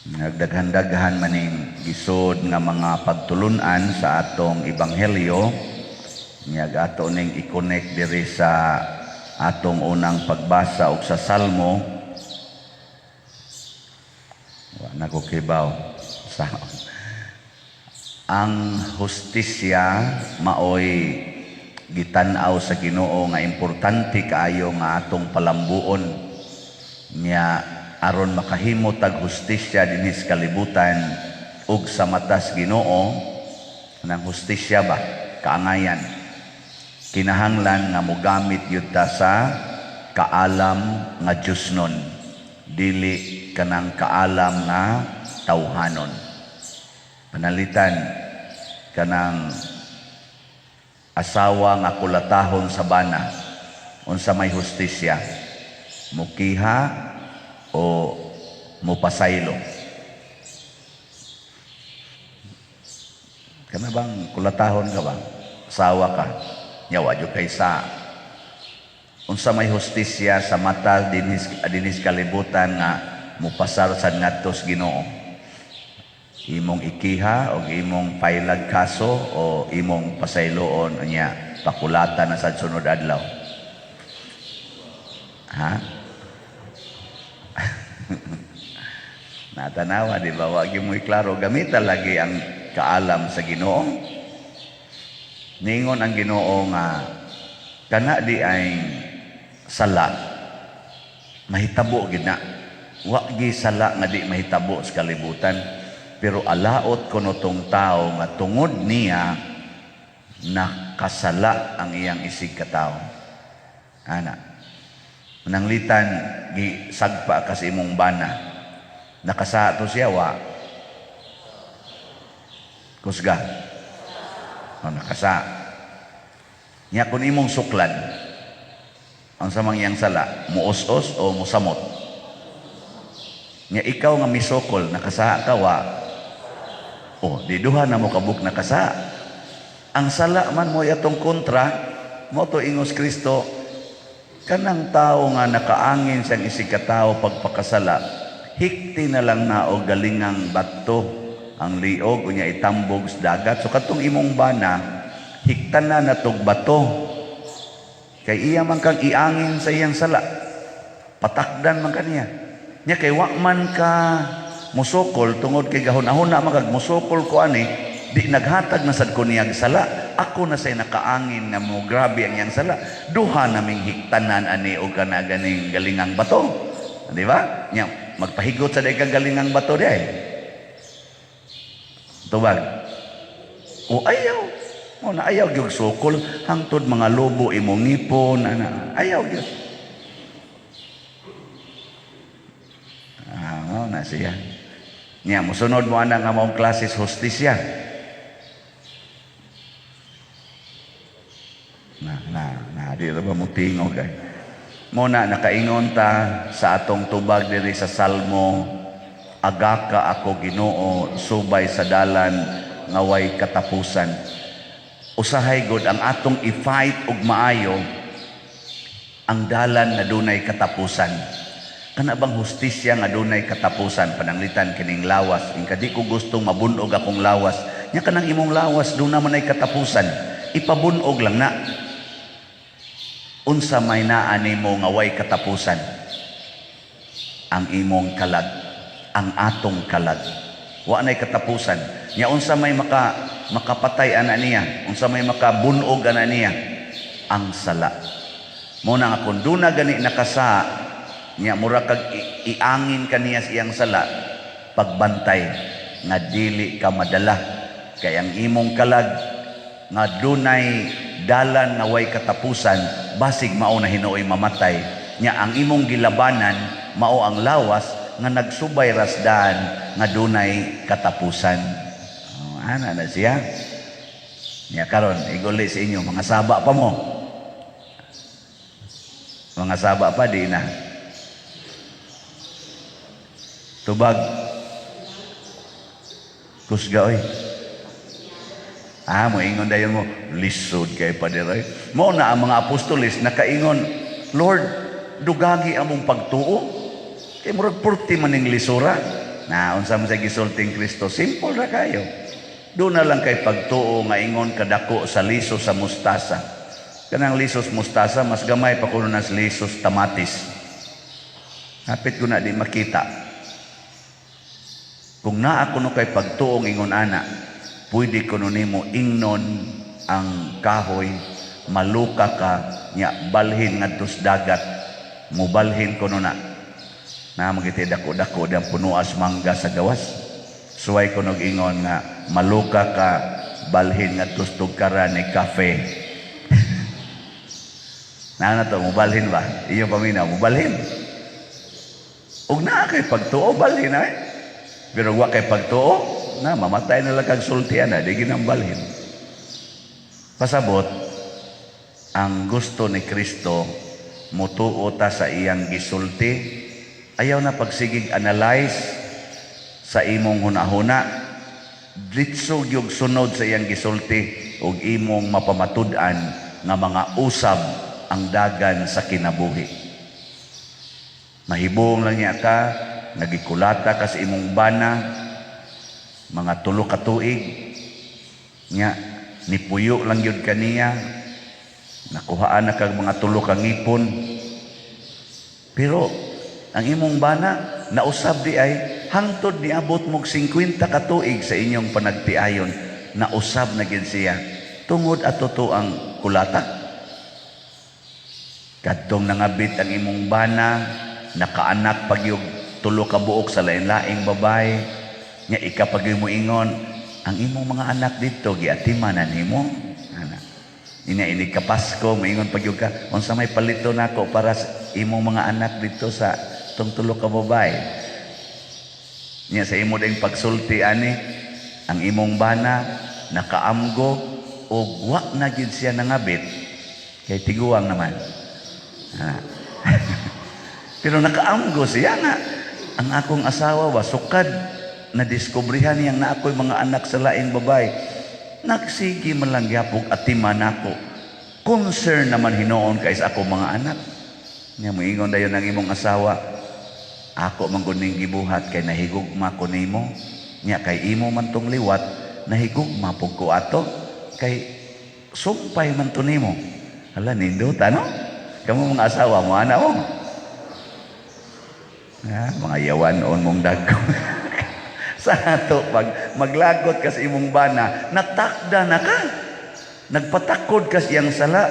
Nagdaghan-daghan maning gisod nga mga pagtulunan sa atong ebanghelyo. Nya ato ning i-connect diri sa atong unang pagbasa og sa Salmo. Wa na ko kibaw sa ang hustisya, maoy gitan-aw sa Ginoo nga importante kaayo nga atong palambuon. Nya aron makahimo tag hustisya dinhi sa kalibutan ug sa matas Ginoo nang hustisya ba, kaangayan, kinahanglan nga mogamit gyud ta sa kaalam nga Diyosnon, dili kanang kaalam nga tawhanon. Panalitan, kanang asawa nga kulatahon sa bana, unsa may hustisya, mukiha o mupasaylo? Kana bang kulatahon ka ba, asawa ka nya wa jud kay sa, unsa may hustisya sa mata dinhis kalibutan nga mupasar sad ngadto sa Ginoo? Imong ikiha o imong pailag kaso o imong pasayloon, unya pakulata na sad sunod adlaw? Ha, natanawa, di ba? Wa gyud mo klaro. Gamita lagi ang kaalam sa Ginoo. Ningon ang Ginoo nga kana di ay sala, mahitabo gid na. Wa gi sala nga di mahitabo sa kalibutan, pero alaot kuno tong tao nga tungod niya nakasala ang iyang isig katawo. Ana, nanglitan, gisagpa ka sa imong bana, nakasa to siya, wa? Kusga. O, nakasa. Nya kung imong suklan, ang samang iyang sala, muos-os o musamot? Nya ikaw nga misukol, nakasa ka, wa? O, di duha na mo kabuk nakasa. Ang sala man mo atong kontra, mo to ingos Kristo, kanang tao nga nakaangin siyang isig katao pagpakasala, hikti na lang na og galingang bato ang liog, unya itambog sa dagat. So katong imong bana, hiktan na natog bato. Kay iya man kang iangin sa iyang sala. Patakdan man kaniya. Nya kay wa man ka musukol tungod kay gahuna-huna man kag musukol ko ani, di naghatag na sad ko niyag sala. Ako na say nakaangin nga mo grabe ang iyang sala. Duha naming hiktanan ani og kana ganing galingang bato. Di ba? Nya magpahigot sa kang galingang bato di ay. Tubag. O ayaw. Mo na ayaw gyud sukol hangtod mga lobo imong ngipon ana. Ayaw gyud. Ah, mo na siya. Nya mosunod mo ana nga maong klase sa hustisya. Na na na di ra ba mo tingog ay. Mo na nakaingon ta sa atong tubag diri sa Salmo, agaka ako, Ginoo, subay sa dalan nga way katapusan. Usahay god ang atong i-fight og maayo ang dalan nga dunay katapusan. Kana bang hustisya nga dunay katapusan, pananglitan kining lawas, ingka di ko gustong mabunog akong lawas. Nya kanang imong lawas duna man ay katapusan, ipabunog lang na. Unsa may naa nimo nga way katapusan? Ang imong kalag, ang atong kalag. Wa nay katapusan. Nya unsa may makapatay ana niya, unsa may makabunog ana niya? Ang sala. Mo na nga kung duna gani nakasa, nya mura kag iangin kaniya sa iyang sala, pagbantay nga dili ka madala. Kay ang imong kalag nga dunay dalan nga way katapusan, basig mao na hinuoy mamatay. Nya ang imong gilabanan mao ang lawas nga nagsubay rasdan nga dunay katapusan. Oh, ana na siya. Nya karon iguli sa inyo, mga saba pa mo. Mga saba pa di na. Tubag. Kusga oy. Ah, moingon dayon mo, lisod kay paderoy. Mo na ang mga apostoles nakaingon, "Lord, dugagi among pagtuo. Kay murag purti maning lisura." Na unsa man sa gisulting Kristo, simple ra kayo. Duna lang kay pagtuo nga ingon kadako sa liso sa mustasa. Kanang lisos mustasa, mas gamay pa kuno nas lisos kamatis. Hapit ko na di makita. Kung naa kuno kay pagtuong ingon ana, pwede kuno nimo ingnon ang kahoy, "Maluka ka, nya balhin ngadto sa dagat," mubalhin kuno na. Na magiti dako-dako diyang punuas mangga sa gawas. Suway ko ingon nga, "Maluka ka, balhin ngadto sa tugkaran ni kafe." Na na to, mubalhin ba? Iyo paminaw, mubalhin. Ug naa kay pagtuo, balhin ay. Pero wa kay pagtuo, na mamatay na lang kag sultian na, di ginang balhin. Pasabot, ang gusto ni Kristo, mutuo ta sa iyang gisulti, ayaw na pagsigig analyze sa imong hunahuna, ditso gyud sunod sa iyang gisulti ug imong mapamatud-an nga mga usab ang dagan sa kinabuhi. Mahibong lang niya ka, nagikulata ka sa imong bana, mga 3 ka tuig, nya nipuyo lang yun kaniya, nakuhaan na kag mga tulo ka ngipon. Pero ang imong bana, nausab di ay, hangtod niabot mog 50 ka tuig sa inyong panagtiayon, nausab na gid siya. Tungod ato to ang kulata. Kadtong nangabit ang imong bana, nakaanak pagyug tulo ka buok sa lain-laing babae, nya ika pag mo ingon, "Ang imong mga anak dito, giatiman na nimo." Ana. Ina ini ka Pasko, moingon pagyug ka, "Unsa may palito nako para sa imong mga anak dito sa tong tulo ka babae?" Nya sa imo ding pagsulti ani, ang imong bana nakaamgo og wa na gid siya nangabit kay tiguang naman. Ah. Pero nakaamgo siya nga ang akong asawa ba sukad na diskubrihan niyang na ako'y mga anak sa laing babae. Nagsige man lang gyapog atiman nako. Concern naman hinuon kay sa ako mga anak. Nya moingon dayon ang imong asawa, "Ako man gud ning gibuhat kay nahigugma ko nimo. Nya kay imo man tong liwat, nahigugma pug ko ato kay sumpay man to nimo." Hala, nindot ano? Kamo mga asawa mo ana mo. Ah, mga yawan on mong dagko. Sa ato pag maglagot ka sa imong bana, natakda na ka. Nagpatakod ka sa iyang sala.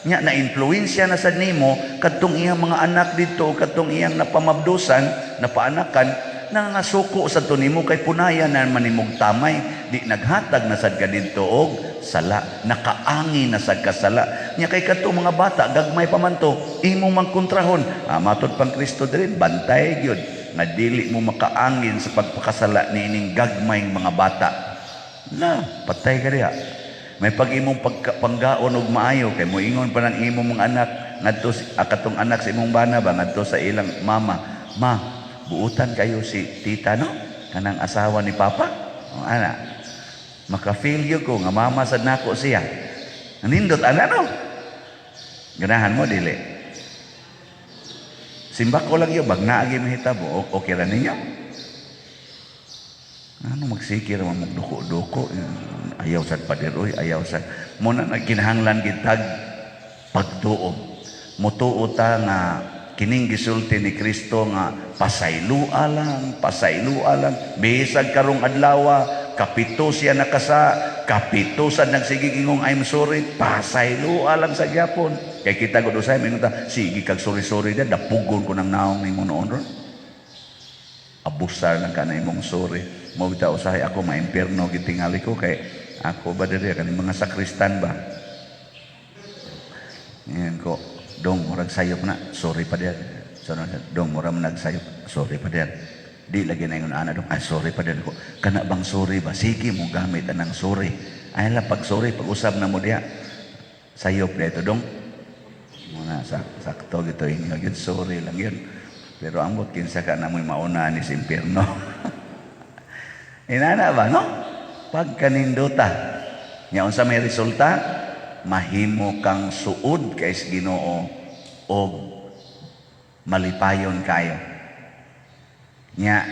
Nya na influensya na sad nimo kadtong iyang mga anak dito, kadtong iyang napamabdusan, napaanakan, nangasuko sa to nimo kay punayan na man nimog tamay, di naghatag na sad ka didto og sala, nakaangi na sad ka sala. Nya kay kadtong mga bata gagmay pa man to, imo mang kontrahon. Ah, matod pang Kristo diri, bantay gyud nga dili mo makaangin sa pagpakasala niining gagmayng mga bata. Na, patay ka diha. May pag imong panggaon og maayo kay moingon pa ng imong mga anak ngadto si katong anak sa imong bana ba ngadto sa ilang mama, "Ma, buutan kayo si tita, no, kanang asawa ni papa." O, ana maka-feel gyud ko nga mama sad nako siya. Nindot ana, no? Ganahan mo dili? Simba ko lang yun, bag naagi mahitabo, okay ra ninyo? Ano magsikir man magduko-duko, ayaw sad pader oy, ayaw sad. Muna nagkinahanglan gitag pagtuo. Mutuo ta nga kining gisulti ni Kristo nga pasaylua lang, pasaylua lang. Bisag karong adlaw, kapito siya nakasa, kapito sa nagsigig ingong "I'm sorry," pasaylua lang sa gyapon. Kay kita gud usay mingon ta, "Sige kag sorry-sorry da, dapugon ko ng naong nimo noon ron. Abusar lang ka na imong sorry." Mo bitaw usahay ako maimpierno gitingali ko kay ako ba diri kaning mga sakristan ba. Ngayon ko, "Dong, murag sayop na, sorry pa diyan." So, "Dong, murag nagsayop, sorry pa diyan." Di lagi na ingon ana, "Dong, ay sorry pa diyan ko." Kana bang sorry ba? Sige mo gamit anang sorry. Ay lang pag sorry, pag usab na mo diha. "Sayop dito, dong." Muna, sakto gito inyo. Yun, sorry lang yun. Pero ambot kinsa ka na mo'y mauna ni sa impierno. Inana ba, no? Pagkaninduta. Nya unsa may resulta? Mahimo kang suod kay sa Ginoo og malipayon kayo. Nya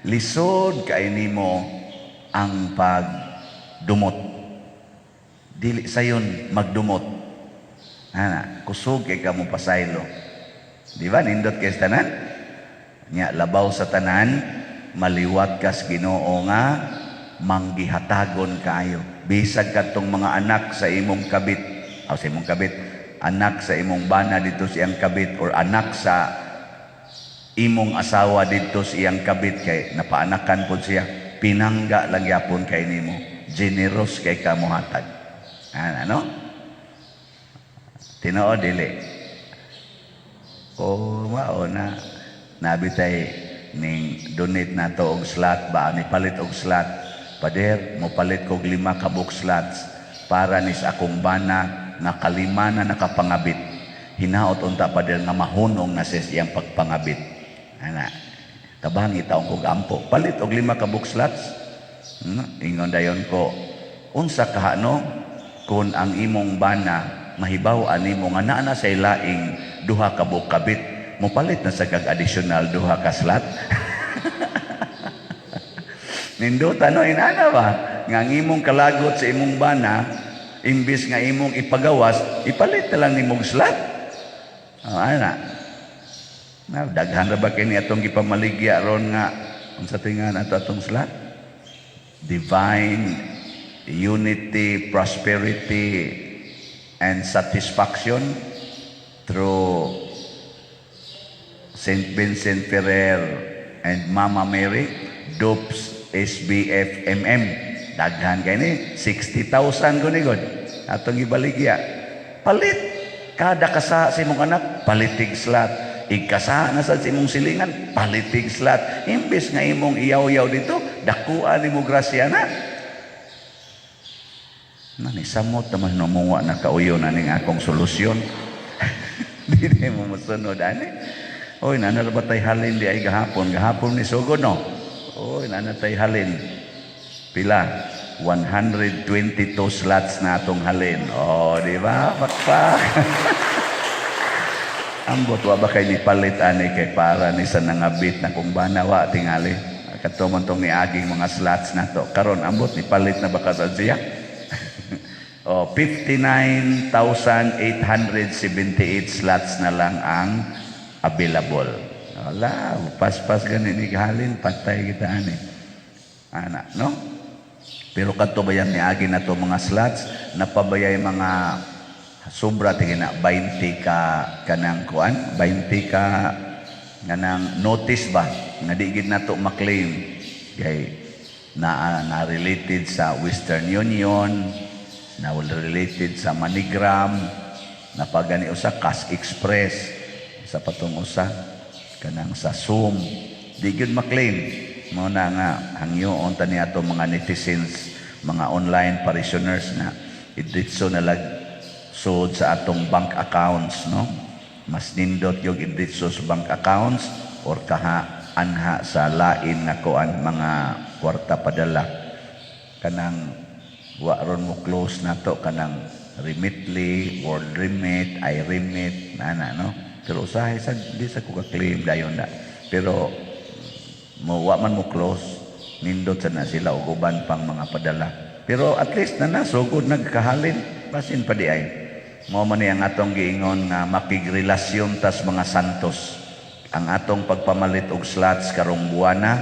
Lisod kay nimo ang pagdumot. Dili sayon magdumot. Ana, kusog kay ka mo pasaylo. Di ba? Nindot kay sa tanan? Nya labaw sa tanan, maliwat kas Ginoo nga manggihatagon kaayo. Bisag kadtong mga anak sa imong kabit, o sa imong kabit, anak sa imong bana dito sa iyang kabit or anak sa imong asawa dito sa iyang kabit kay napaanakan pod siya, pinangga lang yapon kay nimo. Generous kay ka mohatag. Ana, no? Tinuod dili? O mao na nabitay ning donate nato og slot ba, ni palit og slot. "Pader, mo palit kog lima ka buok slots para ni sa akong bana nga kalima na nakapangabit. Hinaot unta, pader, nga mahunong na sa iyang pagpangabit." Ana, tabangi taong kog ampo. Palit og lima ka buok slots. Ingon dayon ko, "Unsa kaha no kung ang imong bana mahibaw nimo nga naa na say laing duha ka buok kabit, mopalit na sa kag additional duha ka slot?" Nindota no, inana ba? Nga ang imong kalagot sa imong bana, imbis nga imong ipagawas, ipalit na lang nimong slot. Oh, ana. Na, daghan ra ba kini atong gipamaligya ron nga unsa tingan ato atong slot? Divine unity, prosperity, and satisfaction through St. Vincent Ferrer and Mama Mary, DUPS SBFMM. Daghan kay ni 60,000 ko ni god. Atong ibaligya. Palit kada kasa sa imong anak, palitig slot. Igkasa na sa imong silingan, palitig slot. Imbes nga imong iyaw-yaw dito, dakuan nimo grasya na. Nani samot naman numuwa na kauyo na ning akong solusyon. Di mo mosunod ani. Oy, nana ba tay halin di ay gahapon? Gahapon ni sugod no. Oy, nana tay halin. Pila? 122 slots na atong halin. Oh, di ba? Pakpak. Ambot wa ba kay ni palit ani kay para ni sa nangabit na kung bana wa tingali. Kadto man tong niaging mga slots na to. Karon ambot ni palit na ba ka sa siya? Oh, 59,878 slots na lang ang available. Wala, paspas gani ni halin, patay kita ani. Ana, no? Pero kadto ba yan niagi na to mga slots, napabayay mga sobra tingin na 20 ka kanang kuan, 20 ka kanang notice ba nga di gid nato ma-claim kay na, na related sa Western Union, na related sa MoneyGram, na pagani usa Cash Express, sa patong usa kanang sa Zoom, di gyud ma-claim. Mo na nga hangyoon ta niya ato mga netizens, mga online parishioners na idritso na lag sud sa atong bank accounts, no? Mas nindot yung idritso sa bank accounts or kaha anha sa lain nga kuan, mga kwarta padala, kanang wa ron mo close na to kanang Remitly, World Remit, iRemit, ana, no? Pero usahay sa di sa ko ka-claim dayon na. Pero mo wa man mo close, nindot sa na sila og uban pang mga padala. Pero at least na nasugod nagkahalin, basin pa di ay. Mao man ni ang atong giingon nga makigrelasyon tas mga santos. Ang atong pagpamalit og slots karong buwana,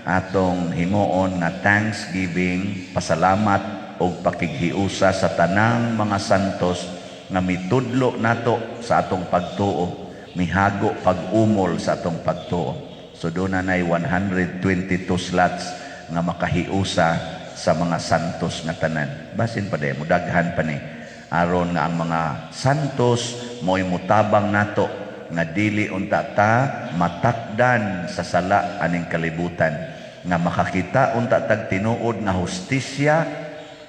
atong himuon nga thanksgiving, pasalamat og pakighiusa sa tanang mga santos nga mitudlo nato sa atong pagtuo, mihago pag-umol sa atong pagtuo. So doon na nay 122 slots nga makahiusa sa mga santos nga tanan. Basin pa di, mudaghan pa ni. Aron nga ang mga santos mo'y mutabang nato nga dili unta ta matakdan sa sala aning kalibutan, nga makakita unta tag tinuod nga hustisya,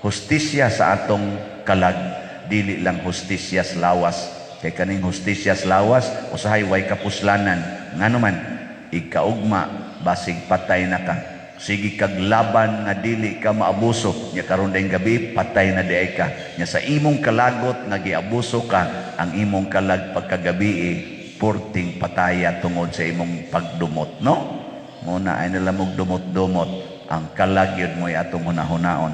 hustisya sa atong kalag, dili lang hustisya sa lawas, kay kaning hustisya sa lawas usahay way kapuslanan. Ngano man ikaugma basig patay na ka, sige kag laban nga dili ka maabuso. Nya karon dayong gabi patay na diay ka. Nya sa imong kalagot nga giabuso ka, ang imong kalag pagkagabi porting pataya tungod sa imong pagdumot, no? Mo Mao na ay nalamog dumot-dumot ang kalag yun mo'y atong hunahunaon.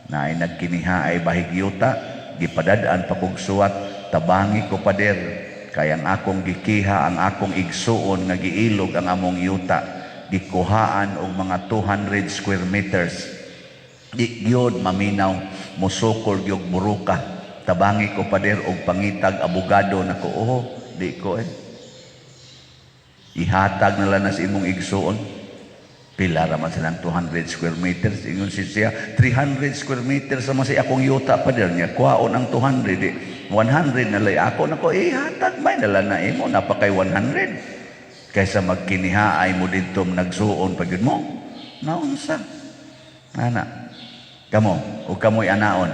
Na ay nagkiniha ay bahig yuta, gipadad-an pa kog suwat, "Tabangi ko, pader, kay ang akong gikiha, ang akong igsuon nga giilog ang among yuta, gikuhaan og mga 200 square meters. Di gyud maminaw, musukol gyud buruka. Tabangi ko, pader, og pangitag abogado nako." "Oh, di ko eh. Ihatag na lang na sa imong igsuon. Pila raman silang 200 square meters?" Ingon si siya, "300 square meters sama si akong yuta, pader niya. Kuhaon ang 200. Di, 100 na lay ako nako, ihatag may na lang na imo. Napakay 100. Kaysa magkiniha ay mo dito nagsuon pag yun mo. Naunsa. Ana. Kamo, o kamoy anaon.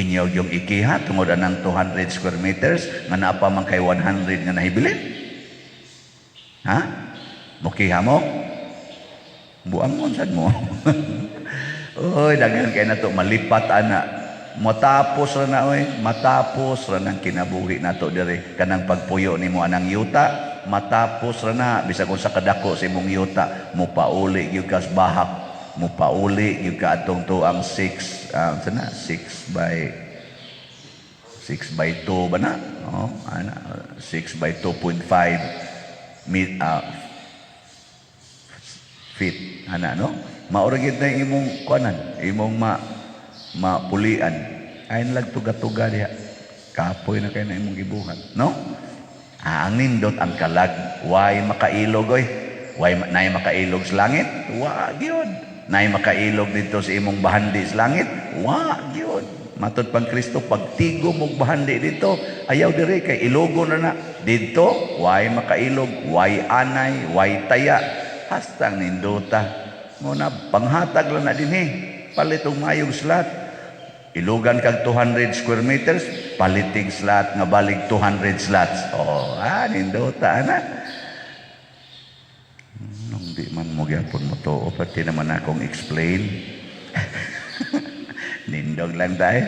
Inyo yung ikiha tungod anang 200 square meters nga naa pa man kay 100 nga nahibilin? Ha? Mukiha mo? Buang mo, sad mo. Oy, daghan kay nato malipat ana. Matapos ra na oy, matapos ra nang kinabuhi nato diri kanang pagpuyo nimo anang yuta, matapos ra na. Bisag kung sa kadako sa imong yuta, mopauli gyud kas bahak, mopauli gyud ka atong tuang 6 sana 6 by 6 by 2 ba na? Oh, ana 6 by 2.5 feet ana, no? Maura gid na imong kuanan, imong mapulian ay nagtuga-tuga diha, kapoy na kay na imong gibuhat, no? Ah, ang nindot ang kalag, way makailog oy. Way nay makailog sa langit? Wa gyud. Nay makailog dito sa imong bahandi sa langit? Wa gyud. Matod pang Kristo, pagtigo mog bahandi dito, ayaw dire kay ilogo na na dito, way makailog, way anay, way taya. Hastang nindota. Mo na panghatag lang na dinhi. Palit og maayong slot. Ilugan kag 200 square meters, palitig slot nga balig 200 slots. Oh, ah, nindota ana. Nung di man mo gyapon mo to, pati naman akong explain. Nindog lang tayo.